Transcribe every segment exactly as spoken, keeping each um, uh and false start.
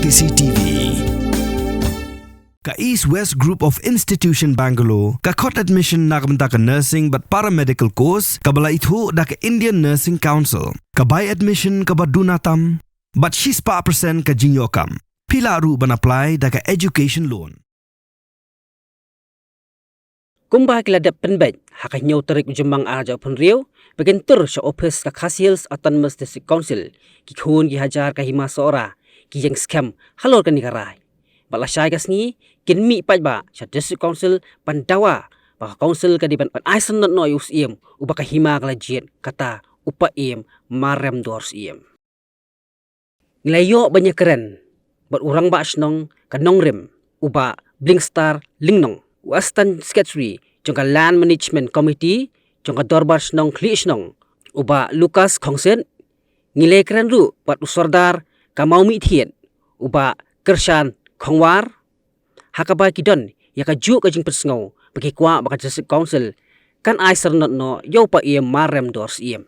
C T V. Ka East West Group of Institution Bangalore ka khot admission na ka bynta ka nursing bad paramedical course kaba la ithuh da ka Indian Nursing Council. Ka bai admission kaba duna tam bad shispah percent ka jingïoh kam. Phi lah ruh ban apply da ka education loan. Kumba ki la dep pynbeit ha ka hynñiew tarik u Jymmang ar hajar arphew hynriew, ba kin tur sha ophis ka Khasi Hills Autonomous District Council ki khun ki hajar ka hima Sohra, ki ïeng skhem halor kane ka rai. Bad lashai ka sngi kin mih paidbah sha District Council ban dawa ba ka Council ka dei ban, ban ai syrnod noh ïa u Syiem uba ka hima ka la jied, kata u Paiem Marremdor Syiem. Ngi la ïoh ban ïakren bad u Rangbah Shnong ka Nongrim, u Bah Blingstar Lyngdoh, u Assistant Secretary jong ka Land Management Committee jong ka Dorbar Shnong Khlieh Shnong, u Bah Lucas Khongsit. Ngi la ïakren ruh bad u Sordar ka Mawmih Thied, u Bah Kyrshan Khongwar, ha kaba ki don ïa kajuh ka jingpynsngew ba ki kwah ba ka District Council kan ai syrnod noh ïa u Paiem Marremdor Syiem.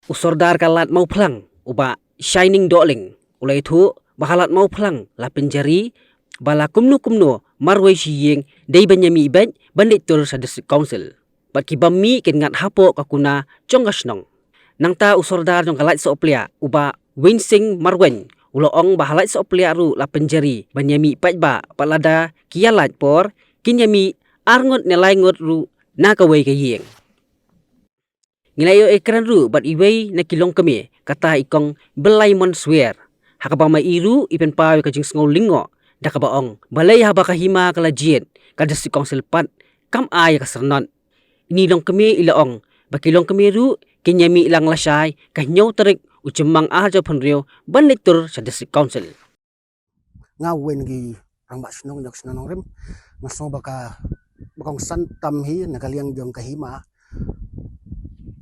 U Sordar ka Lad Mawphlang, u Bah Shining Dohling, u la ïathuh ba ha Lad Mawphlang la pynjari ba la kumno kumno marwei shi ïing dei ban ïamih beit ban leit tur sha District Council. Bad ki bym mih kin ngat hapoh ka kuna jong ka shnong. Nangta u Sordar jong ka Lad Sohpliah, u Bah Winsing Marwein, u la ong ba ha Lad Sohpliah ruh la pynjari ban ïamih paidbah, bad lada ki ïalait por kin ïamih ar ngut ne lai ngut ruh na kawei ka ïing. Ngi la ïoh ïakren ruh bad iwei na ki longkmie, kata i Kong Belaimon Swer, ha kaba ma i ruh i pynpaw ïa ka jingsngew lyngngoh da kaba ong, balei haba ka hima ka la jied ka District Council pat kam ai ïa ka syrnod. Ini longkmie i la ong ba ki longkmie ruh kin ïamih lang lashai ka hynñiew tarik u Jymmang ar hajar arphew hynriew ban leit tur sha District Council. Nga uwei na ki Rangbah Shnong jong ka shnong Nongrim, nga sngew ba ka, ba kongsan tam hi na ka liang jong ka hima.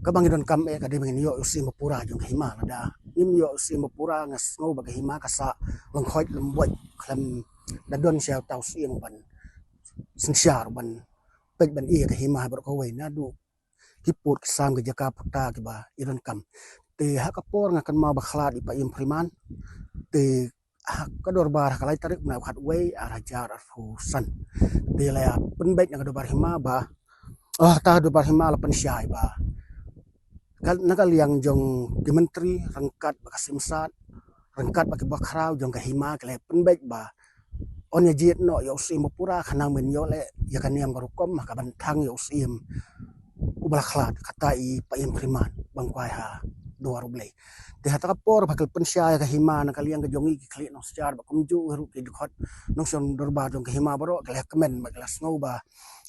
Kaba ngi donkam eh ka dei ba ngin ïoh u Syiem ba pura jong ka hima. Lada ngim ïoh u Syiem ba pura, nga sngew ba ka hima ka sah lyngkhoit lymboit khlem da don shuh uta u Syiem ban synshar, ban peit ban ïa ka hima baroh kawei, naduh ki pud ki sam, ki jaka pata kiba i donkam. Te ha ka por nga kynmaw ba khlad i Paiem Freeman, te ha ka dorbar ha ka lai tarik bnai ba khatwei ar hajar arphew san, te la ïa pynbeit na ka dorbar hima ba, oh, ta ka dorbar hima la pynshai ba ka, na ka liang jong ki myntri ryngkat bad ka Syiem Saiñ, ryngkat bad ki bakhraw jong ka hima, ki la ïa pynbeit ba yn ïa jied noh ïa u Syiem ba pura khnang ban ïoh leh ïa ka niam ka rukom ha kaban thang ïa u Syiem uba la khlad, kata i Paiem Freeman, ban kwai ha duwar U Blei. Te ha ta ka por ba ki la pynshai ïa ka hima, na ka liang ka jong ngi ki khlieh nongsynshar bad kumjuh ruh ki dkhot nongshong dorbar jong ka hima baroh ki la kmen bad ki la sngew ba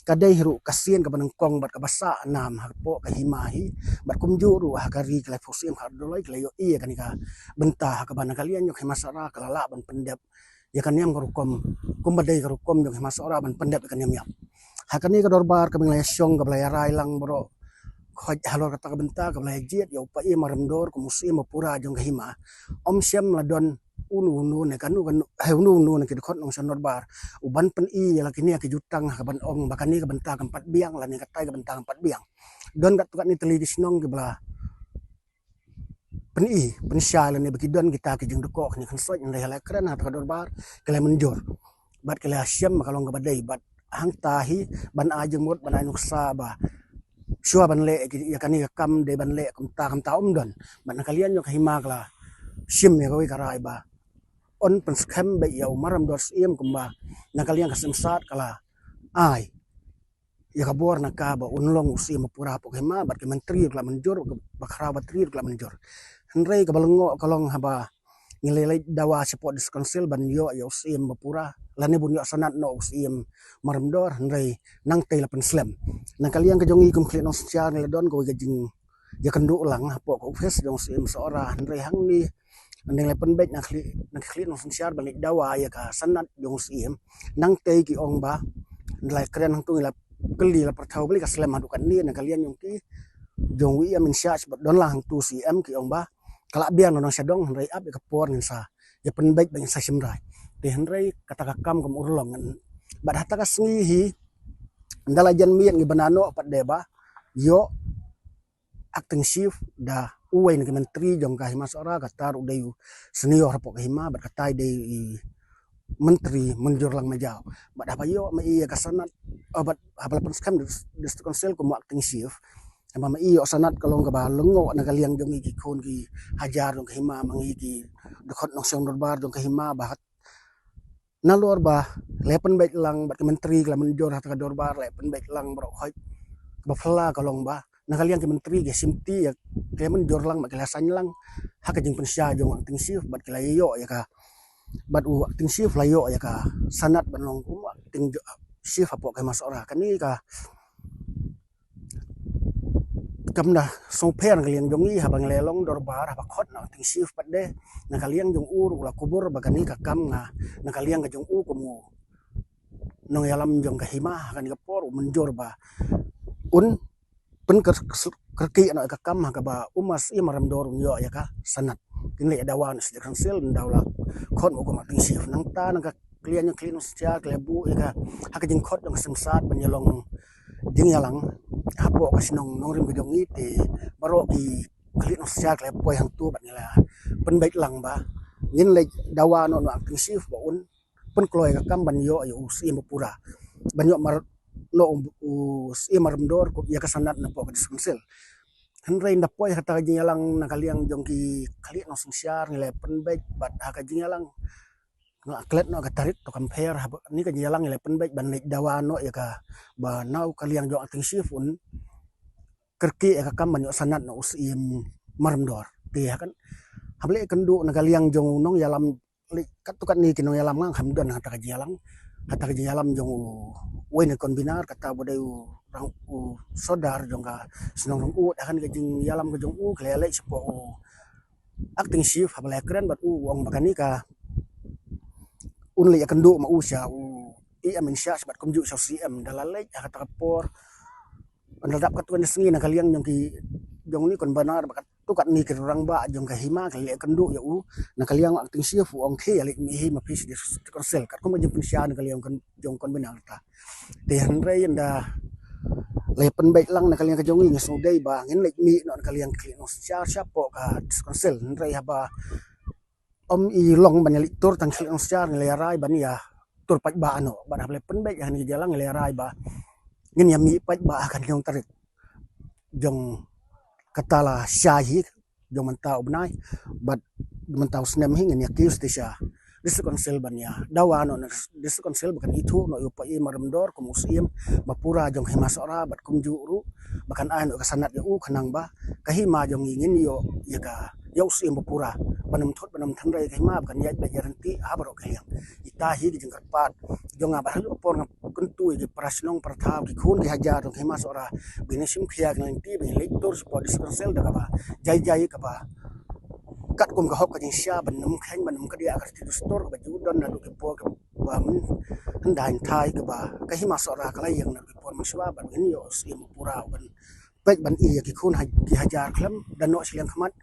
ka dei hi ruh ka sien kaba nyngkong bad kaba sah nam hapoh ka hima hi. Bad kumjuh ruh ha ka ri ki laiphew snem kaba la dep ki la ïohi ïa kane ka bynta, ha kaba na ka liang jong ka hima Sohra ka la lah ban pyndep ïa ka niam ka rukom, kumba dei ka rukom jong ka hima Sohra ban pyndep ïa ka niam ïap. Ha kane ka dorbar kaba ngi la ïa shong, kaba la ïa rai lang baroh, khot halor kata ka bynta kaba la ïa jied ïa u Paiem Marremdor kum u Syiem ba pura jong ka hima. Ym shym la don uno uno ne kano kano, eh, uno uno na ki dkhot nongshong dorbar uban pyni ïa la kine ki jutang ha kaban ong ba kane ka bynta kam pat biang lane katai ka bynta kam pat biang. Don katto katne tylli ki shnong kiba la pyni, pynshai lane ba ki don kita ki jingdukok ne kynsoit, hynrei ha la kren ha ta ka dorbar ki la mynjur bad ki la shem ba ka long kaba dei, bad hangta hi ban ai jingmut, ban ai nuksa ba shuwa ban leh ïa kane ka kam dei ban leh kumta kumta, ym don. Bad na ka liang jong ka hima ka la shim ïa kawei ka rai ba yn pynskhem beit ïa u Marremdor Syiem kumba na ka liang ka Syiem Saiñ ka la ai ïa ka bor na ka ba un long u Syiem ba pura hapoh ka hima, bad ki myntri ruh ki la mynjur, bakhraw batri ruh ki la mynjur. Hynrei kaba lyngngoh ka long haba ngi la leit dawa shapoh District Council ban ïoh ïa u Syiem ba pura lane ban ïoh sanad noh u Syiem Marremdor, hynrei nangtei la pynslem. Na ka liang ka jong ngi kum khlieh nongsynshar ngi la don kawei ka jingïakynduh lang hapoh ka ophis jong u Syiem Sohra, hynrei hangne ngi la pynbeit na khlieh, na khlieh nongsynshar ban leit dawa ïa ka sanad jong u Syiem. Nangtei ki ong ba, ngi la kren hangtu, ngi la kylli, la pyrthaw balei ka slem haduh katne. Na ka liang jong ki, jong u E M in charge bad don lang hangtu C M, ki ong ba ka la biang na nongshadong, hynrei ap ïa ka por ngin sa ïa pynbeit ba ngin sa shim rai. Te hynrei kata ka kam kam urlong. Bad ha ta ka sngi hi ynda la jan miet ngi bna noh pat de ba ïoh acting chief da uwei na ki myntri jong ka Hima Sohra, kata ruh dei u senior hapoh ka Hima, bad kata dei i myntri mynjur lang ma jaw. Bad haba ïoh ma i ïa ka sanad, eh, bad haba la pynskhem District Council kum u acting chief, haba ma i ïoh sanad ka long kaba lyngngoh na ka liang jong ngi ki khun ki hajar jong ka Hima, ma ngi ki dkhot nongshong dorbar jong ka Hima, ba nalor ba la pynbeit lang bad ki myntri ki la mynjur ha ka dorbar, la pynbeit lang baroh khoit. Kaba phylla ka long ba na ka liang ki myntri ki shimti ïa ki la mynjur lang bad ki la sign lang ha ka jingpynshai jong u acting chief, bad ki la ïoh ïa ka, bad u acting chief la ïoh ïa ka sanad ban long kum u acting chief hapoh ka Hima Sohra. Kane ka kam da sngewpher na ka liang jong ngi haba ngi la long dorbar, haba khot na u acting chief pat de, na ka liang jong u ruh u la kubur ba kane ka kam nga na ka liang ka jong u kum u nongïalam jong ka Hima ha kane ka por u mynjur ba un pynkyrkieh noh ïa ka kam ha kaba u Marsiem Maramdor un ïoh ïa ka sanad. Kin leh dawa na District Council, nda u la khot u kum u acting chief. Nangta na ka liang jong ki khlieh nongsynshar ki la buh ïa ka ha ka jingkhot jong ka Seng Sat ban ïalong jingïalang hapoh ka shnong Nongrim ka jong ngi, te baroh ki khlieh nongsynshar ki la poi hangto bad ngi la pynbeit lang ba ngin leh dawa noh na u acting chief ba un pynkloi ïa ka kam ban ïoh ïa u Syiem ba pura, ban ïoh mar noh u Syiem Maramdor ïa ka sanad napoh ka District Council. Hynrei nda poi ha kata ka jingïalang na ka liang jong ki khlieh nongsynshar ngi la pynbeit, bad ha ka jingïalang nga klet noh ka tarik, to kam pher, ha kane ka jingïalang ngi la pynbeit ban leh dawa noh ïa ka ba na ka liang jong u acting chief un kyrkieh ïa ka kam ban ïoh sanad na u Syiem Maramdor. Te ha kan, haba la ïakynduh na ka liang jong u nongïalam, leh katto katne ki nongïalam, nga ngam don ha kata ka jingïalang, ha kata ka jingïalam jong u, uwei na ki convener, kata ba dei u rang, u sordar jong ka shnong Rangud. Ha kane ka jingïalam ka jong u ki la leit shapoh u acting chief, haba la kren bad u, u ong ba kane ka un leh ïakynduh ma u sha u E M in charge bad kumjuh sha u Syiem. Da la leit ha kata ka por, ynda la dap katto katne sngi na ka liang jong ki, jong une u convener bad katto katne ki rangbah jong ka Hima ki la leit ïakynduh ïa u na ka liang u acting chief, u ong, khie ïa leit mih hi ma phi sha District Council katkum ka jingpynshai na ka liang jong u convener kata. Te hynrei ynda la pynbeit lang na ka liang ka jong ngi, ngi sngewdei ba ngin leit mih noh na ka liang ki khlieh nongsynshar shapoh ka District Council. Hynrei haba ym i long ban ïaleit tur tang ki khlieh nongsynshar, ngi la ïarai ban ïa tur paidbah noh. Bad haba la pynbeit ha kane ka jingïalang ngi la ïarai ba ngin ïa mih paidbah ha ka hynñiew tarik jong kata la shai hi, jong mynta u bnai, bad mynta u snem hi ngin ïa kiew sha District Council ban ïa dawa noh na District Council ba kan ithuh noh ïa u Syiem Maramdor kum u Syiem ba pura jong ka Hima Sohra, bad kumjuh ruh ba kan ai noh ka sanad ïa u, khnang ba ka Hima jong ngi ngin ïoh ïa ka, ïa u Syiem ba pura ban ym thut ban ym tynrai ïa ka Hima, ba kan ïaid beit ïaryntih ha baroh ki liang. Ita hi ki jingkyrpad jong nga, bad ha kane ka por nga kyntu ïa ki para shnong para thaw, ki khun ki hajar jong ka Hima Sohra, ba ngin shim khia ki lynti, ba ngin leit tur shapoh District Council da kaba jai jai, kaba katkum ka hok ka jingshai, ban ym kheiñ ban ym kdiah ka riti dustur kaba ju don naduh ki por kaba mynhyndai hynthai, kaba ka Hima Sohra ka la ïeng naduh ki por mynshuwa, bad ngin ïoh u Syiem ba pura ban peit ban ïa ki khun ha-, ki hajar khlem da noh shiliang khmat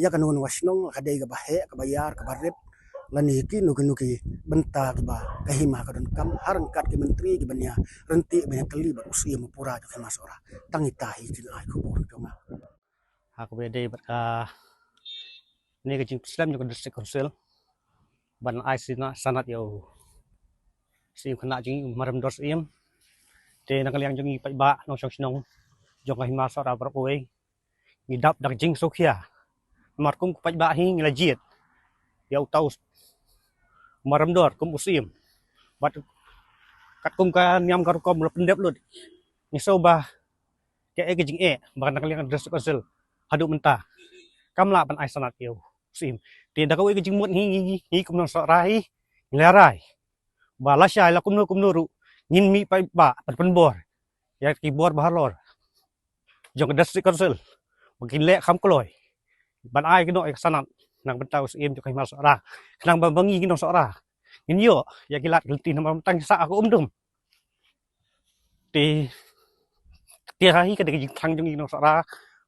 ïa kano kano ka shnong, ka dei kaba heh, kaba ïar, kaba rit, lane kino kino ki bynta kiba ka Hima ka donkam, ha ryngkat ki myntri kiban ïaryntih ban ïatylli bad u Syiem ba pura jong ka Hima Sohra. Tang ita hi jingai khubor jong nga. Ha kaba ïadei bad kane ka jingpynslem jong ka District Council ban ai sanad ïa u Syiem khynnah jong ngi u Maramdor Syiem. Te na ka liang jong ngi paidbah nongshong shnong jong ka Hima Sohra baroh kawei, ngi dap da ka jingsngewkhia. Namar kum ki paidbah hi ngi la jied ïa uta u Maramdor kum u Syiem. Bad katkum ka niam ka rukom la pyndep lut, ngi sngew ba kaei ka jingeh ba na ka liang District Council haduh mynta kam lah ban ai sanad ïa u Syiem. Te da kawei ka jingmut hi ngi, ngi, ngi kum nongsohra hi ngi la rai ba lashai la kumno kumno ruh ngin mih paidbah ban pynbor ïa ki bor ba halor jong ka District Council ba kin leh kham kloi ban ai kano ïa ka sanad na ka bynta u Syiem jong ka Hima Sohra, khnang ba ma ngi ki nongsohra ngin ïoh ïa ki lad ki lynti namar mynta ngi sah ha ka um dum. Te, te ha hi ka dei ka jingthrang jong ngi ki nongsohra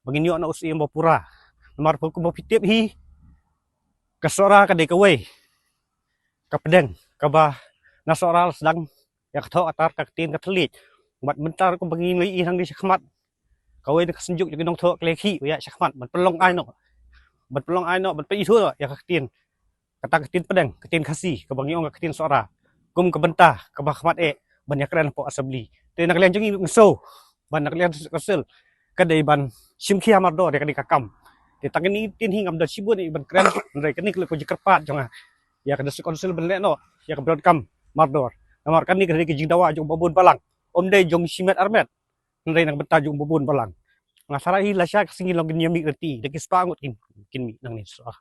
ba ngin ïoh na u Syiem ba pura. Namar kumba phi tip hi, ka Sohra ka dei kawei ka pdeng kaba na Sohra la sdang ïa ka thoh ka tar, ka ktien, ka thylliej. Bad mynta kumba ngi la ïohi hangne shakhmat, Kawei na ka synjuk jong ki nongthoh ka leh khih, u ïaid shakhmat ban pynlong ai noh, ban pynlong ai noh, ban pynithuh noh ïa ka ktien, kata ka ktien pdeng, ka ktien Khasi kaba ngi ong ka ktien Sohra, kum ka bynta kaba khmat eh ban ïakren hapoh Assembly. Te na ka liang jong ngi, ngi sngew ba na ka liang District Council ka dei ban shim khia mardor ïa kane ka kam. Te tang kine ki ktien hi ngam don shibun ban kren, hynrei kane ka long ka jingkyrpad jong nga ïa ka District Council ban leh noh ïa ka bynta kam mardor. Namar kane ka dei ka jingdawa jong u babun balang, ym dei jong shi met ar met, hynrei na ka bynta jong u babun balang. Nga sngew hi lashai ka sngi long kin ïa mih ryntih, da ki spah ngut kin, kin mih nangne Sohra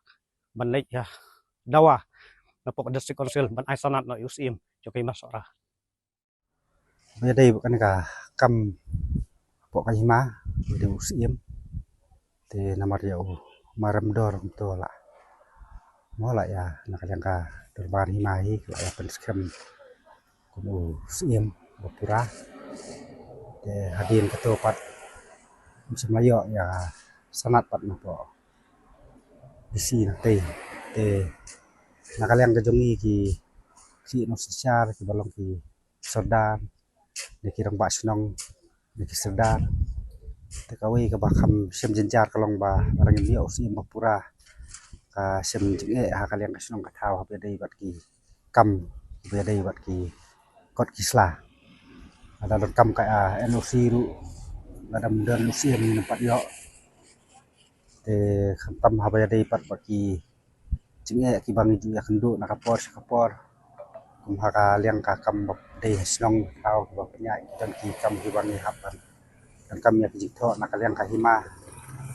ban leit ïa dawa napoh ka District Council ban ai sanad noh ïa u Syiem jong ka hima Sohra. Ba ïadei bad kane ka kam hapoh ka hima, ba ïadei u Syiem. Te namar ïa u Maremdor kumto la, mo, la ïa, na ka liang ka dorbar hima hi la ïa pynskhem kum u Syiem ba pura. Te hadien kato pat ym shym la ïoh ïa sanad pat napoh D C nangtei. Te na ka liang ka jong ngi ki, ki nongsynshar kiba long ki sordar, ne ki rangbah shnong, ne ki sordar. Te kawei kaba kham shem jynjar ka long ba lada ngim ïoh u Syiem ba pura, ka shem jingeh ha ka liang ka shnong ka thaw haba ïadei bad ki kam, haba ïadei bad ki kot ki sla. Lada donkam ka, ah, N O C ruh, lada ym don u Syiem ngim pat ïoh. Te khamtam haba ïadei pat bad ki jingeh kiba ngi ju ïakynduh na ka por sha ka por, kum ha ka liang ka kam ba dei ha shnong thaw kiba pynïaid, don ki kam kiba ngi hap ban, donkam ïa ki jingthoh na ka liang ka hima.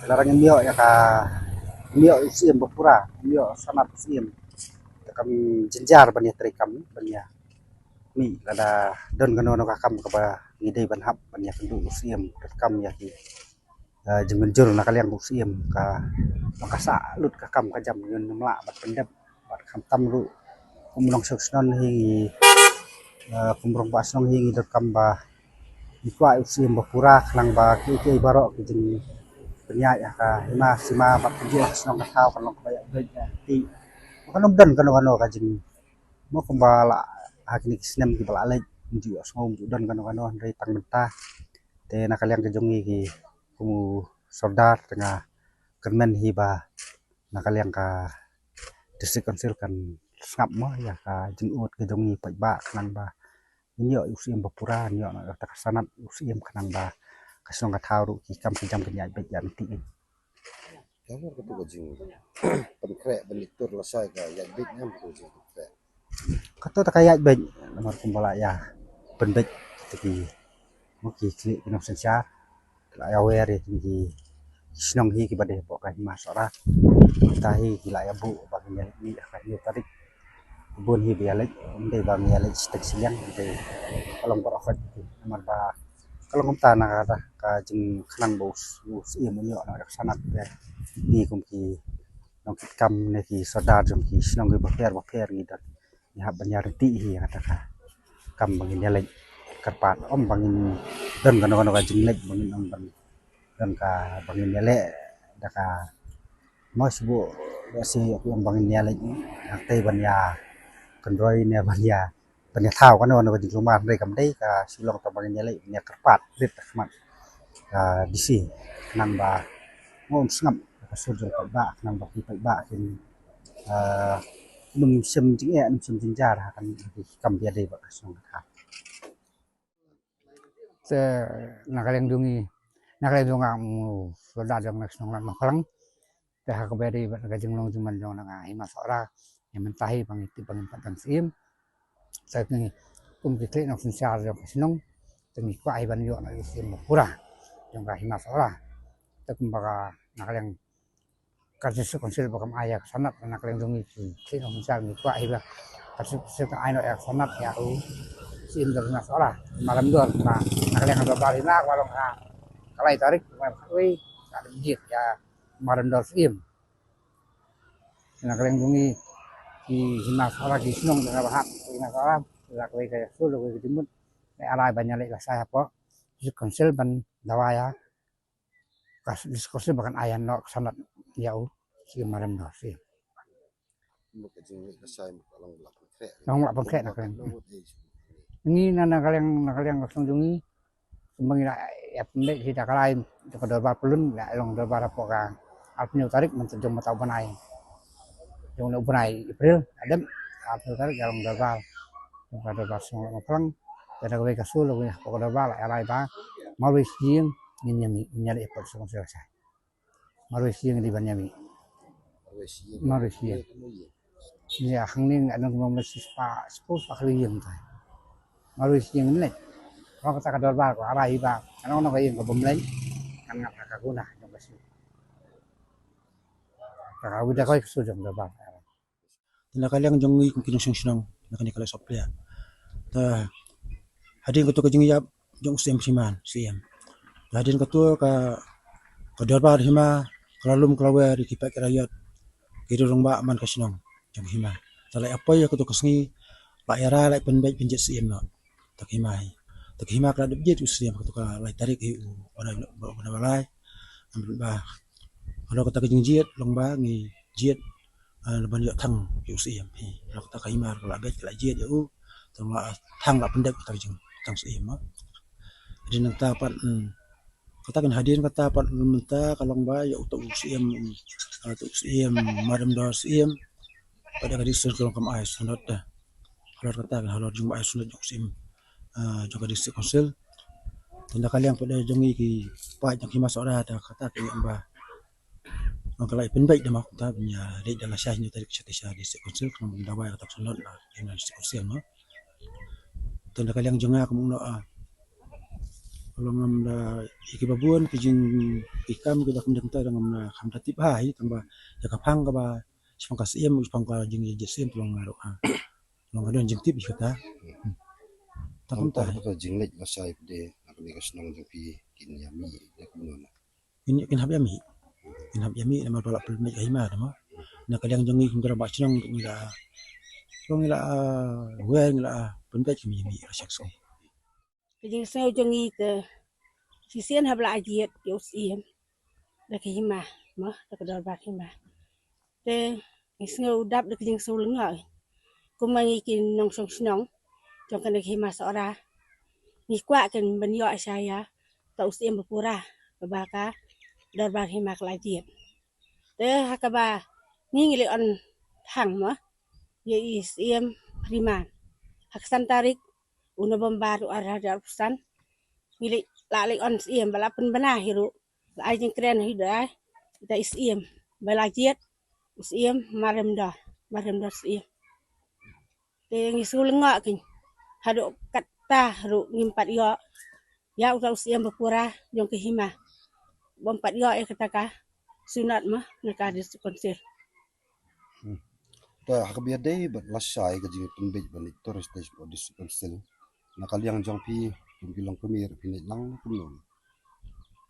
Te lada ngim ïoh ïa ka, ngim ïoh u Syiem ba pura, ngim ïoh sanad u Syiem, te kam jynjar ban ïatrei kam, ban ïa mih lada don kano kano ka kam kaba ngi dei ban hap ban ïakynduh u Syiem, donkam ïa ki, eh, jingmynjur na ka liang u Syiem, ka, ba ka sah lut ka kam ka jam, ngin ym lah ban pyndep. Bad khamtam ruh kum u nongshong shnong hi ngi, eh, kum u rangbah shnong hi ngi donkam ba ngi kwah u Syiem ba pura khnang ba kiei kiei baroh ki jingpynïaid ha ka hima sima bad ka juh ka shnong ka thaw kan long kaba ïaid beit, ïaid beit. Kan ym don kano kano ka jing, mo, kumba la ha kine ki snem kiba la leit, ym ju ïohsngew, ym ju don kano kano, hynrei tang mynta te na ka liang ka jong ngi ki, kum u sordar, te nga kyrmen hi ba na ka liang ka District Council kan sngap, mo, ïa ka jingud ka jong ngi paidbah khnang ba ngin ïoh u Syiem ba pura, ngin ïoh na kata ka sanad u Syiem khnang ba ka shnong ka thaw ruh ki kam ki jam kin ïaid beit ïaid lynti. Ka mut kato ka jingpynkhreh ban ïatur lashai ka ïaid beit ne em, kato ka jingpynkhreh? Kato ta ka ïaid beit, namar kumba la ïa pynbeit kita ki, mo, ki khlieh ki nongsynshar, ki la ïa wer ïa kine ki shnong hi kiba dei hapoh ka hima Sohra. Kita hi ki la ïa buh ba ngin ïa leit mih ha ka hynñiew tarik. Bun hi ba ïa leit, ym dei ba ngin ïa leit shiteng shiliang, ym dei, ka long baroh khoit, namar ba ka long kumta na kata ka jingkhnang ba u s-, u Syiem un ïoh na ka sanad. Te ngi kum ki nongkitkam ne ki sordar jong ki shnong kiba pher ba pher ngi don, ngi hap ban ïa ryntih hi ïa kata ka kam ba ngin ïa leit kyrpad, ym ba ngin don kano kano ka jingleit ba ngin ong ban don ka ba ngin ïaleh da ka, mo, shu buh da shi ïoh ong ba ngin ïaleh, hangtei ban ïa kynroi ne ban ïa, ban ïa thaw kano kano ka jingkulmar, hynrei kam dei, ka shu long tang ba ngin ïaleh ban ïa kyrpad rit ha khmat ka D C khnang ba, mo, ym sngap ka sur jong paidbah, khnang ba ki paidbah kin, ah, ym shem jingeh, ym shem jynjar ha kane ka kam ba ïadei bad ka shnong ka thaw. Te na ka liang jong ngi, na ka liang jong nga, mo, sordar jong na ka shnong Lad Mawphlang, te ha kaba ïadei bad ka jinglong jingman jong na ka hima Sohra, ïa mynta hi ba ngi tip ba ngim pat don Syiem. Te ngi kum ki khlieh nongsynshar jong ka shnong, te ngi kwah hi ban ïoh na u Syiem ba pura jong ka hima Sohra. Te kumba ka, na ka liang ka District Council ba kam ai ïa ka sanad, na ka liang jong ngi ki khlieh nongsynshar ngi kwah hi ba ka District Council kan ai noh ïa ka sanad ïa u Syiem jong ka hima Sohra, Maremdor, na, na ka liang ka dorbar hima kaba long ha ka lai tarik, ka lai khatwei, ka dei jied ïa Maremdor Syiem. Na ka liang jong ngi ki hima Sohra, ki shnong jong ngi ba hap hima Sohra, la kawei ka ïasur, la kawei ka jingmut, la ïa rai ban ïaleh lashai hapoh District Council ban dawa ïa ka District Council ba kan ai noh ka sanad ïa u Syiem Maremdor Syiem. Mut ka jingleh lashai mut ka long ba la pynkhreh. Long ba la pynkhreh na ka liang. Ngi na, na ka liang, na ka liang ka shnong jong ngi, Kumba ngi la ïa pynleit hi da ka lai jong ka dorbar pyllun, la long dorbar hapoh ka arphew tarik mynta jong mynta u bnai. Jong u bnai April, hadien arphew tarik la long dorbar. Jong ka dorbar shnong Mawphlang. Te da kawei ka sur la wan hapoh ka dorbar la ïa rai ba marwei shi ïing ngin ïa mih, ngin ïa leit hapoh District Council Lashai. Marwei shi ïing dei ban ïa mih. Marwei shi ïing. Marwei shi ïing. Ïa, hangne nga dang ma masi spah, spah, spah kali ïing tai. Marwei shi ïing ne. Kata ka dorbar ko ara hi ba. Ano no ka ïing ka bym lei. Kan ngat ka guna jong ka shi. Ka ka wida ko ka sur jong dorbar. Te na ka liang jong ngi kum ki nongshong shnong na kane ka Laisoh Pliah. Te hadien kato ka jingïap jong u Syiem Hima, Syiem. Te hadien kato ka, ka dorbar hima, ka la lum ka la wer ïa ki paid ki raiot, ki rangbah man ka shnong jong hima. Te la ïa poi ïa kato ka sngi, la ïa rai la ïa pynbeit pynjied Syiem noh. Te ka hima hi. Te ka hima ka la dep jied u Syiem kato ka lai tarik hi u, u bnai, u bnai ba lai. Namar ba halor kata ka jingjied long ba ngi jied, ah, ban ïoh thang ïa u Syiem hi. Halor kata ka hima ka la beit ka la jied ïa u. Te la thang la pyndep kata ka jingthang Syiem, ah. Hadien nangta pat, mm, kata kan hadien kata pat mynta ka long ba ïa uta u Syiem, ah, uta u Syiem Marem Dor Syiem. Pat da ka District Council kam ai sanad da. Halor kata kan halor jong ba ai sanad jong u Syiem, ah, jong ka District Council. Te na ka liang pat da jong ngi ki paid jong ki hima Sohra da kata ka ïa ba Ngan ka la ïa pynbeit da ma kumta ban ïa leit da lashai hynñiew tarik shatei sha District Council khnang ban dawa ïa kata ka sanad na District Council, no. Te na ka liang jong nga kumno, ah, long ngam da ïa kiba bun ki jing ki kam kiba kumta da ngam da kham da tip ha hi tang ba ïa ka phang kaba shaphang ka Syiem, shaphang ka jingjied Syiem te long nga ruh, ah, long ka don jingtip ïa kata. Hmm. Tang kumta ka jingleit lashai pdeng na kane ka shnong jong phi kin ïa mih da kumno na. Kin, kin hap ïa mih. Kin hap ïa mih namar ba la pynbeit ka hima, tama. Na ka liang jong ngi kum ki rangbah shnong ngi la, ngi la, ah, wer ngi la, ah, pynbeit ka hima ïa mih ka shak sngi. Ka jingsngew jong ngi te shisien haba la jied ïa u Syiem da ka hima, mo, da ka dorbar hima. Te ngi sngew dap da ka jingsngew lyngngoh. Kum ma ngi ki nongshong shnong jong kane ka hima Sohra, ngi kwah kin ban ïoh sha ïa uta u Syiem ba pura kaba ka dorbar hima ka la jied. Te ha kaba ngi ngi leit on thang, mo, ïa i Syiem Hima ha ka san tarik u November u ar hajar arphew san. Ngi leit, la leit on Syiem ba la pynbna hi ruh. La ai jingkren hi da, da i Syiem ba la jied, u Syiem Marem Dor, Marem Dor Syiem. Te ngi sngew lyngngoh kin haduh katta ruh ngim pat ïoh ïa uta u Syiem ba pura jong ka hima. Bym pat ïoh ïa kata ka sanad, mo, na ka District Council. Hmm. Te ha kaba ïadei bad lashai ka jingpynbeit ban leit tur sha District Council, na ka liang jong phi kum ki longkmie ruh phin leit lang kumno?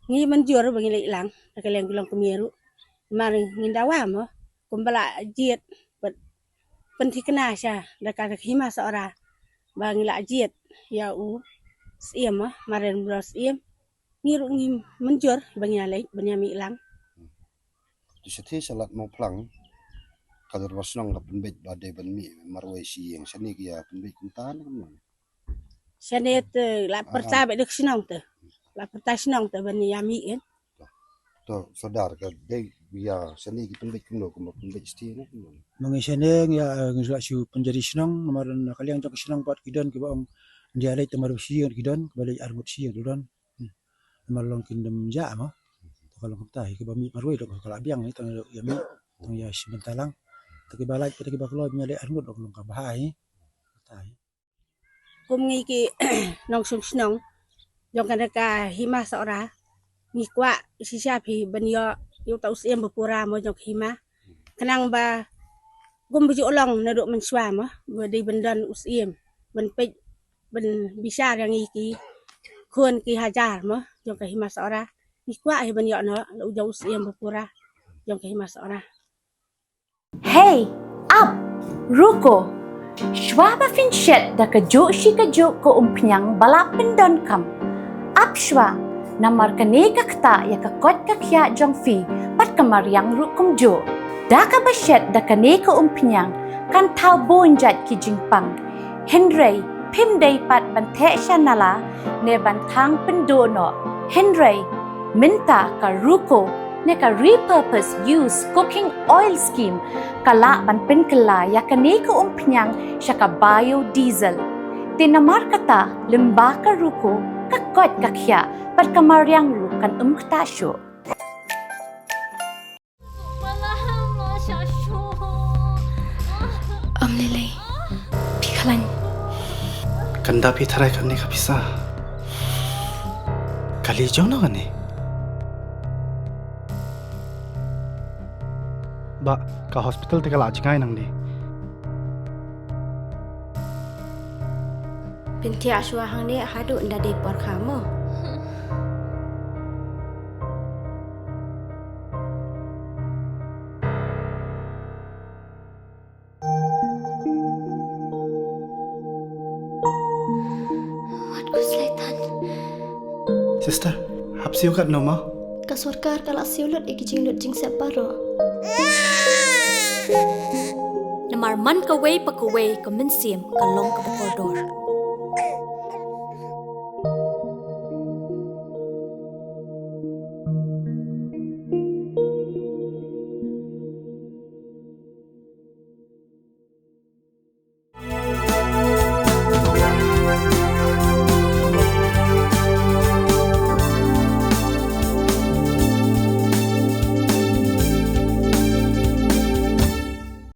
Ngi mynjur ba ngin leit lang na ka liang ki longkmie ruh. Namar ngin dawa, mo, kumba la jied bad pynthikna sha da ka hima Sohra ba ngi la jied ïa u Syiem, mo, Marem Dor Syiem. Ngi ruh ngi mynjur ba ngin ïa leit, ba ngin ïa mih lang. Te shatei sha Lad Mawphlang ka dorbar shnong ka pynbeit ba dei ban mih marwei shi ïing, shane ki ïa pynbeit kumta ne kumno? Shane te la pyrta beit da ka shnong te. La pyrta shnong te ban ïa mih, kan. To, Sordar, ka dei ïa shane ki pynbeit kumno, kumba pynbeit shatei ne kumno? Ma ngi shane ngi ïa, ngi la shu pynjari shnong namar na ka liang jong ka shnong pat ki don kiba ong ynda ïa leit te marwei shi ïing ki don, kiba leit arngut shi ïing ki don. Hmm. Namar long kin dem jah, mo. To ka long kumta hi, kiba mih marwei dok ka la biang hi, tang ïa mih, tang ïa shim bynta lang. Te kiba lait pat kiba kloi ban ïa leit arngut dok long kaba bha hi. Kumta hi. Kum ngi ki nongshong shnong jong kane ka hima Sohra, ngi kwah shisha phi ban ïoh ïa uta u Syiem ba pura, mo, jong ka hima. Khnang ba kum ba ju long naduh mynshuwa, mo, ba dei ban don u Syiem ban peit, ban bishar ïa ngi ki khun ki hajar, mo, jong ka hima Sohra. Ngi kwah hi ban ïoh noh la u jong u Syiem ba pura jong ka hima Sohra. Hey, ap, ruko. Shuwa ba phin shet da kajuh shi kajuh ka umphniang ba la pyndonkam, ap shuwa, namar kane ka ktah ïa ka koit ka khiah jong phi bad ka mariang ruh kumjuh. Da kaba shet da kane ka umphniang kan thaw bun jait ki jingpang. Hynrei phim dei pat ban theh sha nala ne ban thang pynduh noh. Hynrei mynta ka RUCO ne ka Repurpose Use Cooking Oil Scheme ka lah ban pynkylla ïa kane ka umphniang sha ka biodiesel. Te namar kata, lyngba ka RUCO, ka koit ka khiah bad ka mariang ruh kan ym ktah shuh. Ym lei lei. Phi khlaiñ. Kan da phi tharai kane ka pisa. Kali jong no kane. Bah, ka hospital te ka la jngai nangne. Phin thiah shuwa hangne haduh ynda dei por kha mo. Wat khuslai tan. Sister, hap siew katno mo? Ka sorkar ka la siew lut ïa ki jinglut jingsep baroh. Namar man kawei pa kawei ka mynsiem ka long kaba kordor.